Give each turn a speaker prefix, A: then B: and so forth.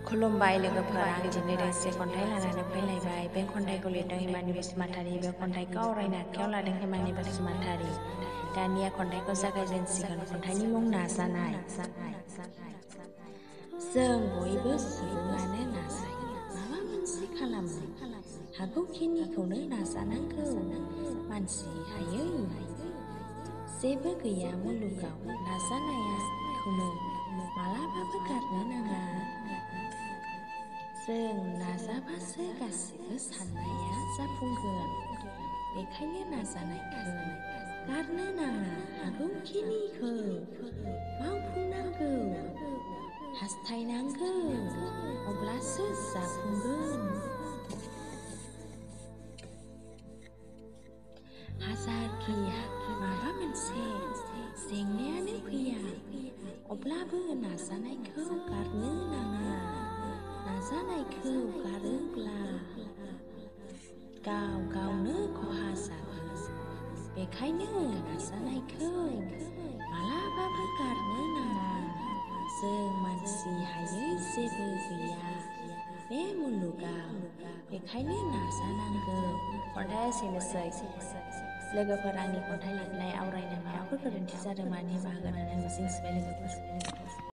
A: खुलुमबाय लोगोफोर आं दिनै दोंसे खन्थाइ लानानै फैलायबाय बे खन्थाइखौ लिरदों हिमानि बसुमतारी बे खन्थाइखौ आवरायनो आखायाव लादों हिमानि बसुमतारी दानिया खन्थाइखौ जागायजेनसिगोन खन्थाइनि मुं नाजानाय जों बयबो सुबुङानो नाजायो माबा मोनसे खालामो हागौखिनिखौनो नाजानांगौ मानसि हायै जेबो गैया मुलुगाव नाजानायखौनो मालाबाबो गारनो नाङा जों नाजाबासो गासिबो साननाया जाफुंगोन बेखायनो नाजानायखौ गारनो नाङा हागौखिनिखौ मावफुंनांगौ हास्थायनांगौ अब्लासो जाफुंगोन हाजारखि माबा मोनसे जेंनायानो फैया अब्लाबो नाजानायखौ गारनो नाङा नाजानायखौ गारोब्ला गाव गावनो खहा जागोन बेखायनो नाजानायखौ मालाबाबो गारनो नाङा जों मानसि हायै जेबो गैया बे मुलुगाव बेखायनो नाजानांगौ खन्थाइया एसेनोसै लोगोफोर आंनि खन्थाइ लिरनाय आवरायनाय माबाफोर गोरोन्थि जादोंबा निमाहा होगोन होननानै मिजिंथिबाय लोगोफोर